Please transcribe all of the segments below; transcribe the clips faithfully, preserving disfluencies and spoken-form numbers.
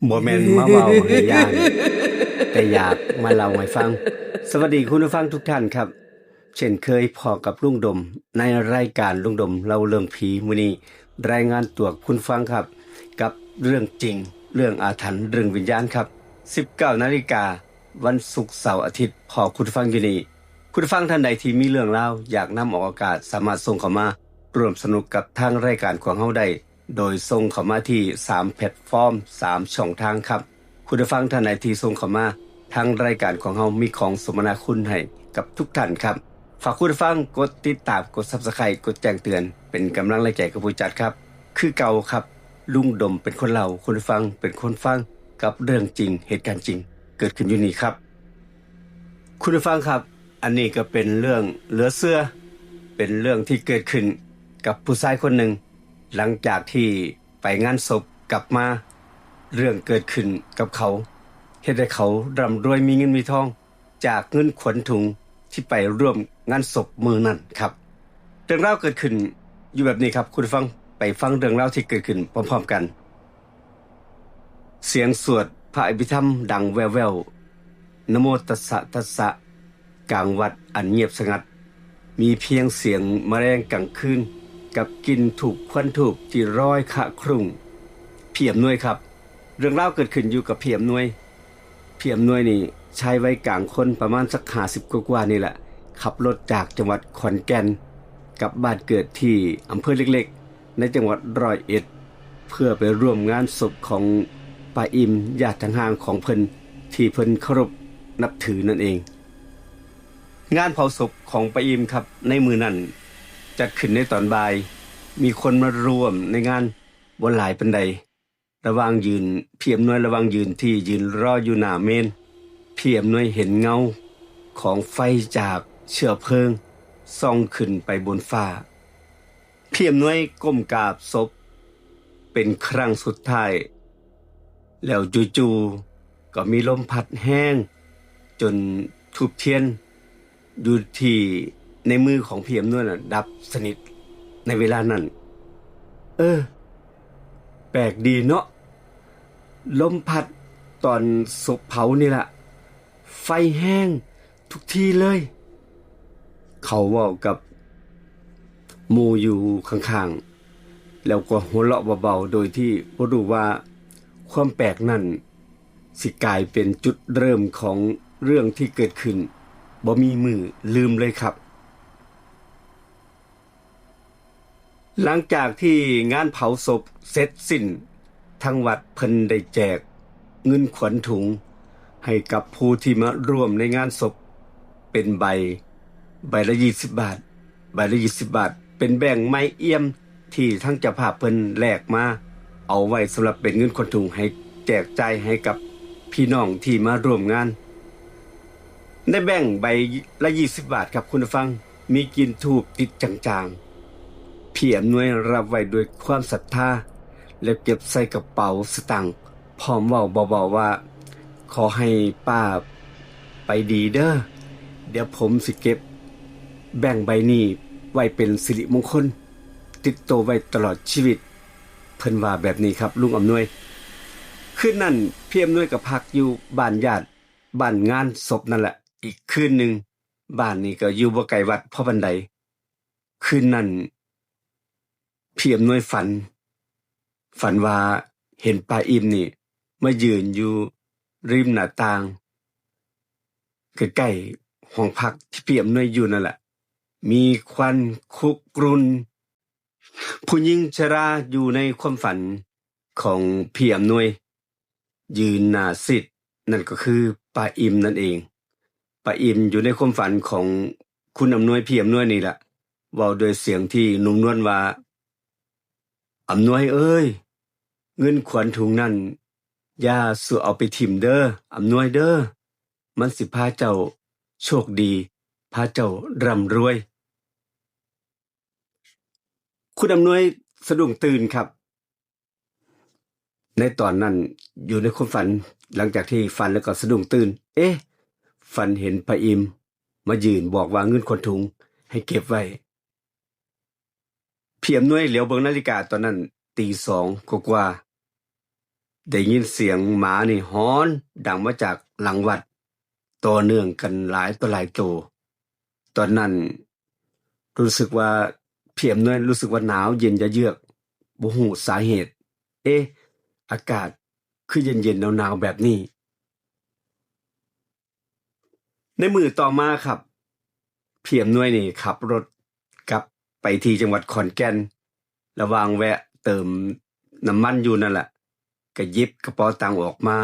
บ่แม่นมาเว้าให้ย่าน แต่อยากมาเล่าให้ฟัง สวัสดีคุณผู้ฟังทุกท่านครับ เช่นเคยพ้อกับลุงดม ในรายการลุงดมเล่าเรื่องผี มื้อนี้รายงานตัวคุณฟังครับ กับเรื่องจริง เรื่องอาถรรพ์ เรื่องวิญญาณครับ สิบเก้านาฬิกา วันศุกร์ เสาร์ อาทิตย์ พ้อคุณฟังอยู่นี่ คุณฟังท่านใดที่มีเรื่องราวอยากนำออกอากาศ สามารถส่งเข้ามาร่วมสนุกกับทางรายการของเฮาได้ โดยส่งเข้ามาที่สามแพลตฟอร์ม สามช่องทางครับ คุณผู้ฟังท่านใดที่ส่งเข้ามา ทางรายการของเฮามีของสมนาคุณให้กับทุกท่านครับ ฝากคุณผู้ฟังกดติดตาม กด Subscribe กดแจ้งเตือน เป็นกำลังแรงใจกับผู้จัดครับ คือเก่าครับ ลุงดมเป็นคนเล่า คุณผู้ฟังเป็นคนฟัง กับเรื่องจริง เหตุการณ์จริง เกิดขึ้นอยู่นี่ครับ คุณผู้ฟังครับ อันนี้ก็เป็นเรื่องเหลือเชื่อ เป็นเรื่องที่เกิดขึ้นกับผู้ชายคนหนึ่ง หลังจากที่ไปงานศพกลับมา เรื่องเกิดขึ้นกับเขา เฮ็ดให้เขาร่ำรวยมีเงินมีทอง จากเงินขวัญถุงที่ไปร่วมงานศพมื้อนั้นครับ เรื่องราวเกิดขึ้นอยู่แบบนี้ครับ คุณผู้ฟัง ไปฟังเรื่องราวที่เกิดขึ้นพร้อมๆกัน เสียงสวดพระอภิธรรมดังแว่วๆ นะโมตัสสะตัสสะ กลางวัดอันเงียบสงัด มีเพียงเสียงแมลงกลางคืน กับกลิ่นธูปควันธูปที่ลอยคะคลุ้ง พี่อำนวยครับ เรื่องราวเกิดขึ้นอยู่กับพี่อำนวย พี่อำนวยนี่ชายวัยกลางคนประมาณสักห้าสิบกว่าๆนี่แหละ ขับรถจากจังหวัดขอนแก่น กลับบ้านเกิดที่อำเภอเล็กๆ ในจังหวัดร้อยเอ็ด เพื่อไปร่วมงานศพของป้าอิม ญาติทางห่างของเพิ่น ที่เพิ่นเคารพนับถือนั่นเอง งานเผาศพของป้าอิมครับ ในมื้อนั้นจัดขึ้นในตอนบ่าย มีคนมาร่วมในงานบ่หลายปานใด ระหว่างยืน พี่อำนวยระหว่างยืนที่ยืนรออยู่หน้าเมน พี่อำนวยเห็นเงาของไฟจากเชื้อเพลิงส่องขึ้นไปบนฟ้า พี่อำนวยก้มกราบศพเป็นครั้งสุดท้าย แล้วจู่ๆก็มีลมพัดแฮงจนธูปเทียนอยู่ที่ในมือของพี่อำนวยน่ะดับสนิทในเวลานั้น เออ แปลกดีเนาะ ลมพัดตอนศพเผานี่ล่ะ ไฟแฮงทุกทีเลย เขาเว้ากับหมู่อยู่ข้างๆ แล้วก็หัวเราะเบาๆ โดยที่บ่รู้ว่าความแปลกนั้นสิกลายเป็นจุดเริ่มของเรื่องที่เกิดขึ้นบ่มีมื้อลืมเลยครับ หลังจากที่งานเผาศพเสร็จสิ้น ทางวัดเพิ่นได้แจกเงินขวัญถุงให้กับผู้ที่มาร่วมในงานศพเป็นใบ ใบละยี่สิบบาท ใบละยี่สิบบาท เป็นแบงค์ไม้เอี่ยมที่ทางเจ้าภาพเพิ่นแลกมา เอาไว้สำหรับเป็นเงินขวัญถุงให้แจกจ่ายให้กับพี่น้องที่มาร่วมงาน ในแบงค์ใบละยี่สิบบาทครับคุณผู้ฟัง มีกลิ่นธูปติดจางๆ พี่อำนวยรับไว้ด้วยความศรัทธา แล้วเก็บใส่กระเป๋าสตางค์ พร้อมเว้าเบาๆว่า ขอให้ป้าไปดีเด้อ เดี๋ยวผมสิเก็บแบงค์ใบนี้ไว้เป็นสิริมงคล ติดตัวไว้ตลอดชีวิต เพิ่นว่าแบบนี้ครับ ลุงอำนวย คืนนั้นพี่อำนวยก็พักอยู่บ้านญาติ บ้านงานศพนั่นแหละ อีกคืนหนึ่ง บ้านนี่ก็อยู่บ่ไกลวัดพอปานใด คืนนั้นพี่อำนวยฝัน ฝันว่าเห็นป้าอิมนี่มายืนอยู่ริมหน้าต่าง ใกล้ๆห้องพักที่พี่อำนวยอยู่นั่นแหละ มีควันคุกรุ่น ผู้หญิงชราอยู่ในความฝันของพี่อำนวย ยืนหน้าซีด นั่นก็คือป้าอิมนั่นเอง ป้าอิมอยู่ในความฝันของคุณอำนวย พี่อำนวยนี่แหละ เว้าด้วยเสียงที่นุ่มนวลว่า อำนวยเอ้ย เงินขวัญถุงนั่น อย่าสู่เอาไปถิ่มเด้อ อำนวยเด้อ มันสิพาเจ้าโชคดี พาเจ้าร่ำรวย คุณอำนวยสะดุ้งตื่นครับ ในตอนนั้นอยู่ในความฝัน หลังจากที่ฝันแล้วก็สะดุ้งตื่น เอ๊ะ ฝันเห็นป้าอิมมายืนบอกว่าเงินขวัญถุงให้เก็บไว้ พี่อำนวยเหลียวเบิ่งนาฬิกาตอนนั้นตีสองกว่า ได้ยินเสียงหมานี่หอนดังมาจากหลังวัด ต่อเนื่องกันหลายต่อหลายโต ตอนนั้นรู้สึกว่าพี่อำนวยรู้สึกว่าหนาวเย็นเยือกๆ บ่ฮู้สาเหตุ เอ๊ะ อากาศคือเย็นๆ หนาวๆ แบบนี้ ในมื้อต่อมาครับ พี่อำนวยนี่ขับรถกลับไปที่จังหวัดขอนแก่น ระหว่างแวะเติมน้ำมันอยู่นั่นแหละ ก็หยิบกระเป๋าตังค์ออกมา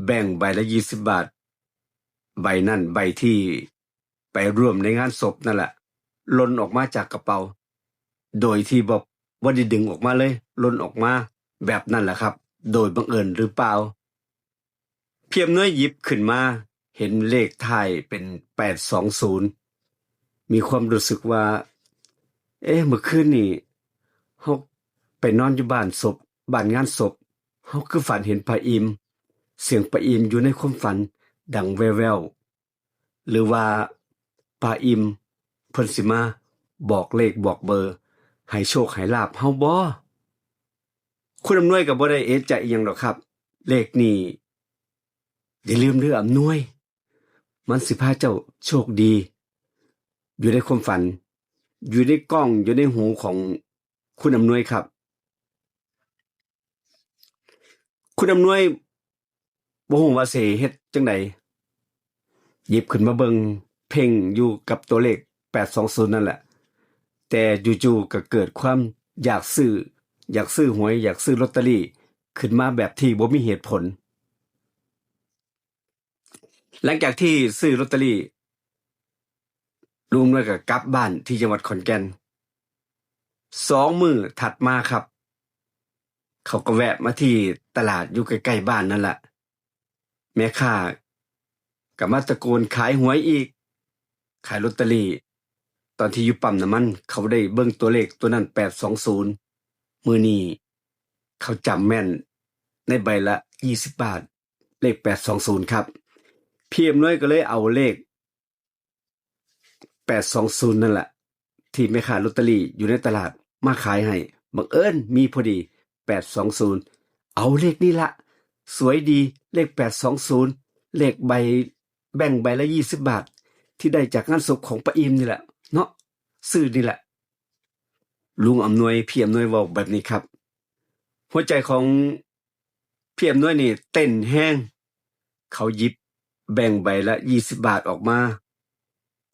แบงก์ใบละยี่สิบบาท ใบนั่นใบที่ไปร่วมในงานศพนั่นแหละ หล่นออกมาจากกระเป๋า โดยที่บ่ บ่ได้ดึงออกมาเลย หล่นออกมาแบบนั้นแหละครับ โดยบังเอิญหรือเปล่า พี่อำนวยหยิบขึ้นมา เห็นเลขท้ายเป็นแปดสองศูนย์ มีความรู้สึกว่า เอ๊ะ เมื่อคืนนี่ เฮาไปนอนอยู่บ้านศพ บ้านงานศพ เฮาคือฝันเห็นป้าอิ่ม เสียงป้าอิ่มอยู่ในความฝันดังแว่วๆ หรือว่าป้าอิ่มเพิ่นสิมาบอกเลขบอกเบอร์ ให้โชคให้ลาภเฮาบ่ คุณอำนวยก็บ่ได้เอะใจอิหยังดอกครับ เลขนี่อย่าลืมเด้ออำนวย มันสิพาเจ้าโชคดี อยู่ในความฝัน อยู่ในกล้อง อยู่ในหูของคุณอำนวยครับ คุณอำนวยบ่ฮู้ว่าสิเฮ็ดจั่งใด หยิบขึ้นมาเบิ่ง เพ่งอยู่กับตัวเลขแปดสองศูนย์นั่นแหละ แต่จู่ๆ ก็เกิดความอยากซื้อ อยากซื้อหวย อยากซื้อลอตเตอรี่ ขึ้นมาแบบที่บ่มีเหตุผล หลังจากที่ซื้อลอตเตอรี่ ลุงอำนวยก็กลับบ้านที่จังหวัดขอนแก่น สองมื้อถัดมาครับ เขาก็แวะมาที่ตลาดอยู่ใกล้ๆบ้านนั่นแหละ แม่ค้าก็มาตะโกนขายหวยอีก ขายลอตเตอรี่ ตอนที่อยู่ปั๊มน้ำมัน เขาได้เบิ่งตัวเลขตัวนั้น แปดสองศูนย์ มื้อนี้เขาจำแม่นในใบละยี่สิบบาท เลขแปดสองศูนย์ครับ พี่อำนวยก็เลยเอาเลขแปดสองศูนย์นั่นแหละ ที่แม่ค้าลอตเตอรี่อยู่ในตลาดมาขายให้ บังเอิญมีพอดีแปดสองศูนย์ เอาเลขนี้ละ สวยดี เลขแปดสองศูนย์ เลขใบ แบงก์ใบละยี่สิบบาท ที่ได้จากงานศพของป้าอิ่มนี่แหละ เนาะ ซื้อนี่แหละ ลุงอำนวย พี่อำนวยเว้าแบบนี้ครับ หัวใจของพี่อำนวยนี่เต้นแฮง เขาหยิบแบงก์ใบละยี่สิบบาทออกมา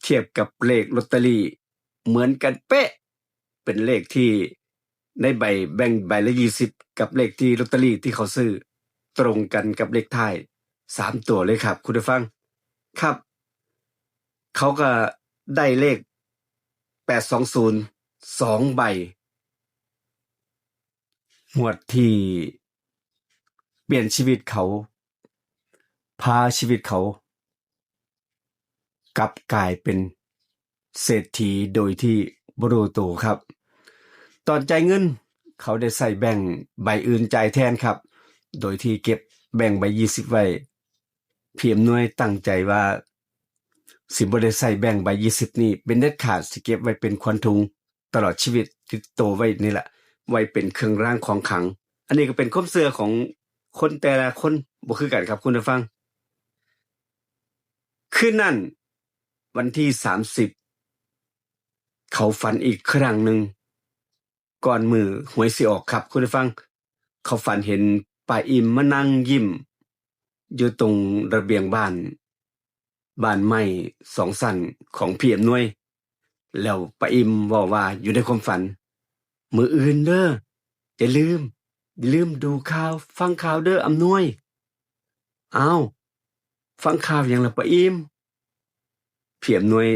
เทียบกับเลขลอตเตอรี่เหมือนกันเป๊ะ เป็นเลขที่ในใบแบงก์ใบละยี่สิบ กับเลขที่ลอตเตอรี่ที่เขาซื้อ ตรงกันกับเลขท้ายสามตัวเลยครับ คุณผู้ฟัง ครับ เขาก็ได้เลขแปดสองศูนย์ สองใบ งวดที่เปลี่ยนชีวิตเขา พาชีวิตเขา กลับกลายเป็นเศรษฐีโดยที่บ่รู้ตัวครับ ตอนจ่ายเงิน เขาได้ใส่แบงก์ใบอื่นจ่ายแทนครับ โดยที่เก็บแบงก์ใบยี่สิบไว้ พี่อำนวยตั้งใจว่า สิบ่ได้ใส่แบงก์ใบยี่สิบนี่เป็นเด็ดขาด สิเก็บไว้เป็นขวัญถุงตลอดชีวิต ติดตัวไว้นี่แหละ ไว้เป็นเครื่องรางของขลัง อันนี้ก็เป็นความเชื่อของคนแต่ละคนบ่คือกันครับ คุณผู้ฟัง คืนนั้น วันที่สามสิบ เขาฝันอีกครั้งหนึ่ง ก่อนมื้อหวยสิออกครับ คุณผู้ฟัง เขาฝันเห็นป้าอิ่มมานั่งยิ้ม อยู่ตรงระเบียงบ้าน บ้านไม้สองชั้นของพี่อำนวย แล้วป้าอิ่มเว้าว่าอยู่ในความฝัน มื้ออื่นเด้อ อย่าลืม อย่าลืมดูข่าว ฟังข่าวเด้ออำนวย อ้าว ฟังข่าวหยังล่ะป้าอิ่ม พี่อำนวย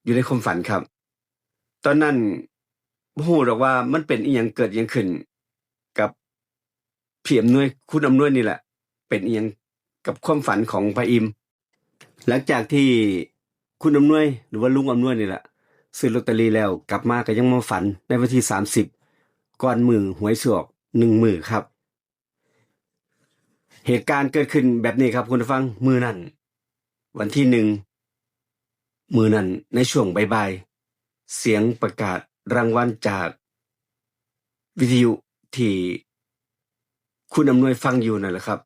อยู่ในความฝันครับ ตอนนั้นบ่ฮู้ดอกว่ามันเป็นอิหยัง เกิดอิหยังขึ้นกับพี่อำนวย คุณอำนวยนี่แหละ เป็นอิหยังกับความฝันของป้าอิ่ม หลังจากที่คุณอำนวย หรือว่าลุงอำนวยนี่แหละ ซื้อลอตเตอรี่แล้วกลับมาก็ยังมาฝันในวันที่สามสิบ ก่อนมื้อหวยสิออกหนึ่งมื้อครับ เหตุการณ์เกิดขึ้นแบบนี้ครับ คุณผู้ฟัง มื้อนั้น วันที่หนึ่ง มื้อนั้นในช่วงบ่ายๆ เสียงประกาศรางวัลจากวิทยุที่ คุณอำนวยฟังอยู่นั่นแหละครับ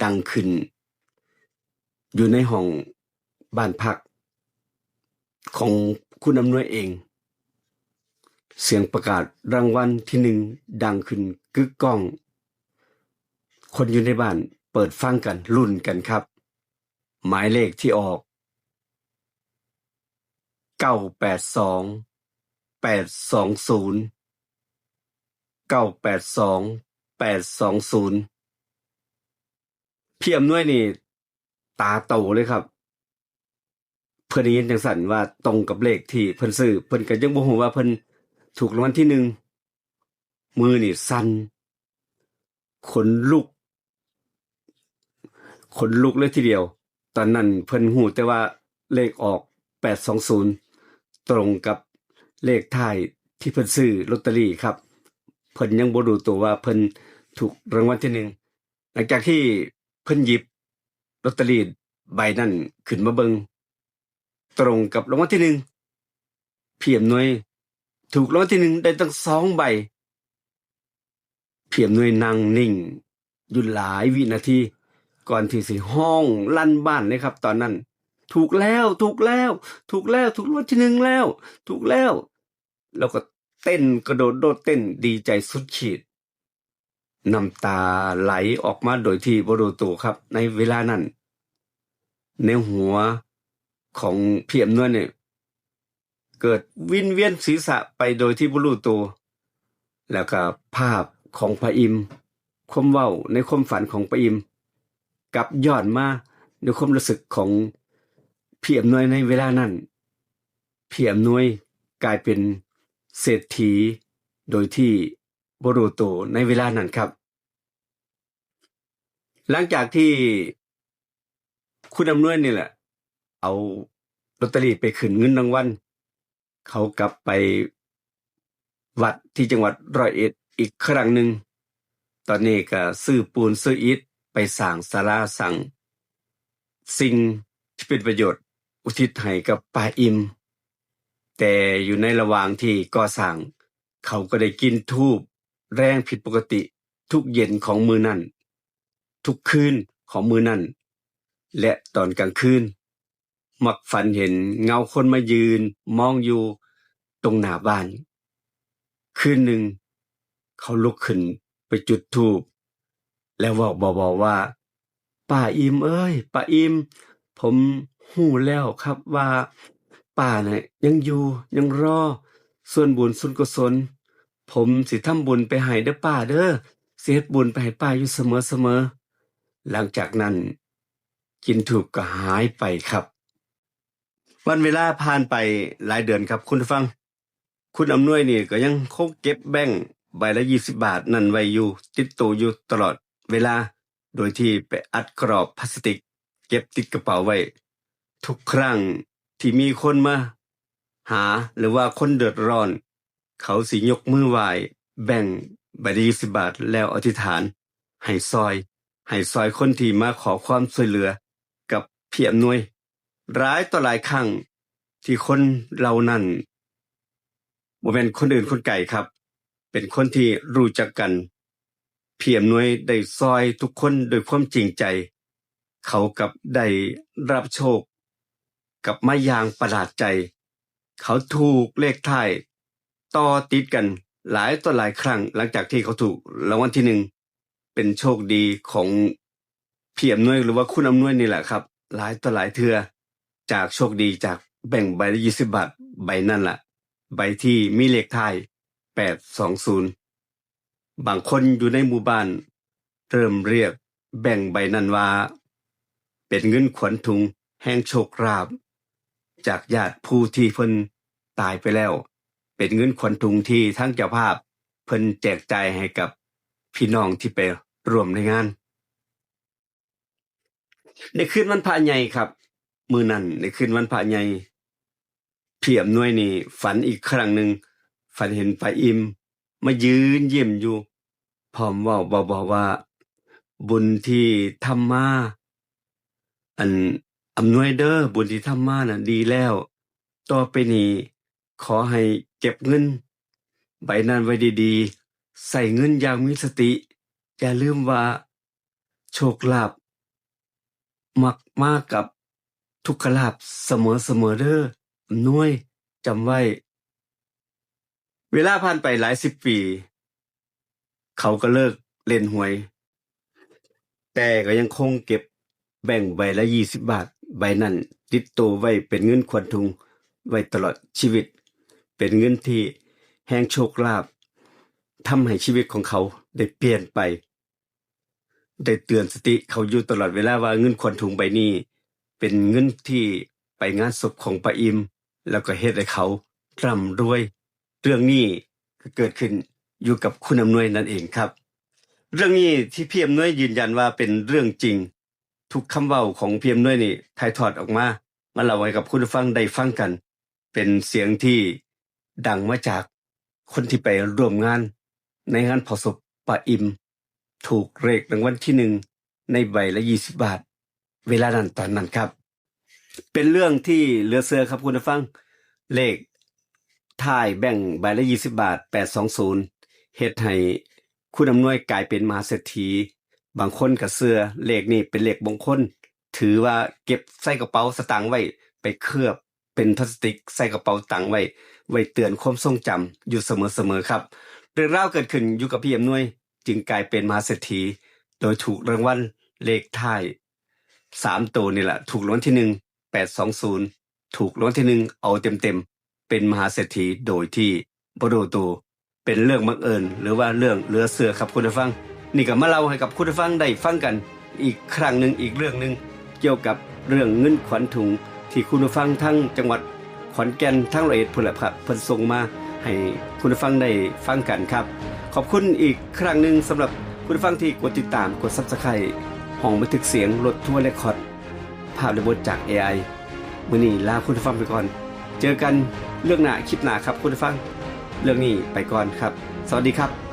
ดังขึ้น อยู่ในห้องบ้านพักของคุณอำนวยเอง เสียงประกาศรางวัลที่หนึ่งดังขึ้นกึกก้อง คนอยู่ในบ้านเปิดฟังกัน ลุ้นกันครับ หมายเลขที่ออก เก้าแปดสอง แปดสองศูนย์ เก้าแปดสอง แปดสองศูนย์ พี่อำนวยนี่ตาโตเลยครับ เพิ่นได้ยินจังซั่นว่าตรงกับเลขที่เพิ่นซื้อ เพิ่นก็ยังบ่ฮู้ว่าเพิ่นถูกรางวัลที่หนึ่ง มือนี่สั่น ขนลุก ขนลุกเลยทีเดียว ตอนนั้นเพิ่นฮู้แต่ว่าเลขออก แปดสองศูนย์ ตรงกับเลขท้ายที่เพิ่นซื้อลอตเตอรี่ครับ เพิ่นยังบ่รู้ตัวว่าเพิ่นถูกรางวัลที่หนึ่ง หลังจากที่เพิ่นหยิบลอตเตอรี่ใบนั้นขึ้นมาเบิ่ง ตรงกับรางวัลที่หนึ่ง พี่อำนวยถูกรางวัลที่หนึ่งได้ตั้งสองใบ พี่อำนวยนั่งนิ่งอยู่หลายวินาที ก่อนที่สิฮ้องลั่นบ้านเลยครับ ตอนนั้น "ถูกแล้ว ถูกแล้ว ถูกแล้ว ถูกรางวัลที่หนึ่งแล้ว ถูกแล้ว" แล้วก็เต้นกระโดดโดดเต้นดีใจสุดขีด น้ำตาไหลออกมาโดยที่บ่รู้ตัวครับ ในเวลานั้น ในหัวของพี่อำนวยเนี่ย เกิดวินเวียนศีรษะไปโดยที่บ่รู้ตัว แล้วก็ภาพของป้าอิม ความเว้าในความฝันของป้าอิม กลับย้อนมาในความรู้สึกของพี่อำนวยในเวลานั้น พี่อำนวยกลายเป็นเศรษฐีโดยที่บ่รู้ตัวในเวลานั้นครับ หลังจากที่คุณอำนวยนี่แหละ เอาลอตเตอรี่ไปขึ้นเงินรางวัล เขากลับไปวัดที่จังหวัดร้อยเอ็ดอีกครั้งหนึ่ง ตอนนี้ก็ซื้อปูนซื้ออิฐไปสร้างศาลาสร้างสิ่งที่เป็นประโยชน์อุทิศให้กับป้าอิม แต่อยู่ในระหว่างที่ก่อสร้าง เขาก็ได้กลิ่นธูปแรงผิดปกติทุกเย็นของมื้อนั้น ทุกคืนของมื้อนั้น และตอนกลางคืน มักฝันเห็นเงาคนมายืนมองอยู่ตรงหน้าบ้าน คืนหนึ่ง เขาลุกขึ้นไปจุดธูป แล้วเว้าเบาๆว่า "ป้าอิมเอ้ย ป้าอิม ผมฮู้แล้วครับว่าป้าน่ะยังอยู่ ยังรอส่วนบุญส่วนกุศล ผมสิทำบุญไปให้เด้อป้าเด้อ สิเฮ็ดบุญไปให้ป้าอยู่เสมอๆ" หลังจากนั้น กลิ่นธูปก็หายไปครับ วันเวลาผ่านไปหลายเดือนครับคุณผู้ฟัง คุณอำนวยนี่ก็ยังคงเก็บแบงก์ใบละยี่สิบบาทนั่นไว้อยู่ ติดตัวอยู่ตลอดเวลา โดยที่ไปอัดกรอบพลาสติก เก็บติดกระเป๋าไว้ ทุกครั้งที่มีคนมาหา หรือว่าคนเดือดร้อน เขาสิยกมือไหว้แบงก์ใบละยี่สิบบาท แล้วอธิษฐานให้ซอย ให้ซอยคนที่มาขอความช่วยเหลือกับพี่อำนวย หลายต่อหลายครั้งที่คนเหล่านั้นบ่แม่นคนอื่นคนไกลครับ เป็นคนที่รู้จักกัน พี่อำนวยได้ซอยทุกคนด้วยความจริงใจ เขากลับได้รับโชค กลับมาอย่างประหลาดใจ เขาถูกเลขท้ายต่อติดกันหลายต่อหลายครั้ง หลังจากที่เขาถูกรางวัลที่หนึ่ง เป็นโชคดีของพี่อำนวยหรือว่าคุณอำนวยนี่แหละครับ หลายต่อหลายเทื่อ จากโชคดีจากแบงก์ใบละยี่สิบบาทใบนั่นล่ะ ใบที่มีเลขท้ายแปดสองศูนย์ บางคนอยู่ในหมู่บ้านเริ่มเรียกแบงก์ใบนั้นว่า เป็นเงินขวัญถุงแห่งโชคลาภ จากญาติผู้ที่เพิ่นตายไปแล้ว เป็นเงินขวัญถุงที่ทางเจ้าภาพเพิ่นแจกจ่ายให้กับพี่น้องที่ไปร่วมในงาน ในคืนวันพระใหญ่ครับ มื้อนั้นในคืนวันพระใหญ่ พี่อำนวยนี่ฝันอีกครั้งหนึ่ง ฝันเห็นป้าอิมมายืนยิ้มอยู่ พร้อมเว้าเบาๆว่า "บุญที่ทำมา อันอำนวยเด้อ บุญที่ทำมาน่ะดีแล้ว ต่อไปนี้ขอให้เก็บเงินใบนั้นไว้ดีๆ ใช้เงินอย่างมีสติ อย่าลืมว่าโชคลาภมักมากับทุกขลาภเสมอๆเด้อ อำนวย จำไว้ เวลาผ่านไปหลายสิบปี เขาก็เลิกเล่นหวย แต่ก็ยังคงเก็บแบงก์ใบละยี่สิบบาท ใบนั้นติดตัวไว้เป็นเงินขวัญถุงไว้ตลอดชีวิต เป็นเงินที่แห่งโชคลาภ ทำให้ชีวิตของเขาได้เปลี่ยนไป ได้เตือนสติเขาอยู่ตลอดเวลาว่าเงินขวัญถุงใบนี้ เป็นเงินที่ไปงานศพของป้าอิ่ม แล้วก็เฮ็ดให้เขาร่ำรวย เรื่องนี้ก็เกิดขึ้นอยู่กับคุณอำนวยนั่นเองครับ เรื่องนี้ที่พี่อำนวยยืนยันว่าเป็นเรื่องจริง ทุกคำเว้าของพี่อำนวยนี่ถ่ายทอดออกมา มาเล่าให้กับคุณผู้ฟังได้ฟังกัน เป็นเสียงที่ดังมาจากคนที่ไปร่วมงานในงานเผาศพป้าอิ่ม ถูกเลขรางวัลที่หนึ่งในใบละยี่สิบบาท เวลานั้นตอนนั้นครับ เป็นเรื่องที่เหลือเชื่อครับคุณผู้ฟัง เลขท้ายแบงก์ใบละยี่สิบบาท แปดสองศูนย์ เฮ็ดให้คุณอำนวยกลายเป็นมหาเศรษฐี บางคนก็เชื่อเลขนี้เป็นเลขมงคล ถือว่าเก็บใส่กระเป๋าสตางค์ไว้ ไปเคลือบเป็นพลาสติกใส่กระเป๋าตังค์ไว้ ไว้เตือนความทรงจำอยู่เสมอๆครับ เรื่องราวเกิดขึ้นอยู่กับพี่อำนวย จึงกลายเป็นมหาเศรษฐี โดยถูกรางวัลเลขท้ายสามตัวนี่แหละ ถูกรางวัลที่หนึ่ง แปดสองศูนย์ ถูกรางวัลที่หนึ่งเอาเต็มๆ เป็นมหาเศรษฐีโดยที่บ่รู้ตัว เป็นเรื่องบังเอิญหรือว่าเรื่องเหลือเชื่อครับคุณผู้ฟัง นี่ก็มาเล่าให้กับคุณผู้ฟังได้ฟังกันอีกครั้งหนึ่ง อีกเรื่องหนึ่ง เกี่ยวกับเรื่องเงินขวัญถุงที่คุณผู้ฟังทั้งจังหวัดขอนแก่น ทั้งร้อยเอ็ดพุ้นแหละครับ เพิ่นส่งมาให้คุณผู้ฟังได้ฟังกันครับ ขอบคุณอีกครั้งหนึ่งสำหรับคุณผู้ฟังที่กดติดตาม กด Subscribe ห้องบันทึกเสียงรถทัวร์เรคคอร์ด ภาพและบทจาก เอไอ มื้อนี้ลาคุณผู้ฟังไปก่อน เจอกันเรื่องหน้า คลิปหน้าครับคุณผู้ฟัง เรื่องนี้ไปก่อนครับ สวัสดีครับ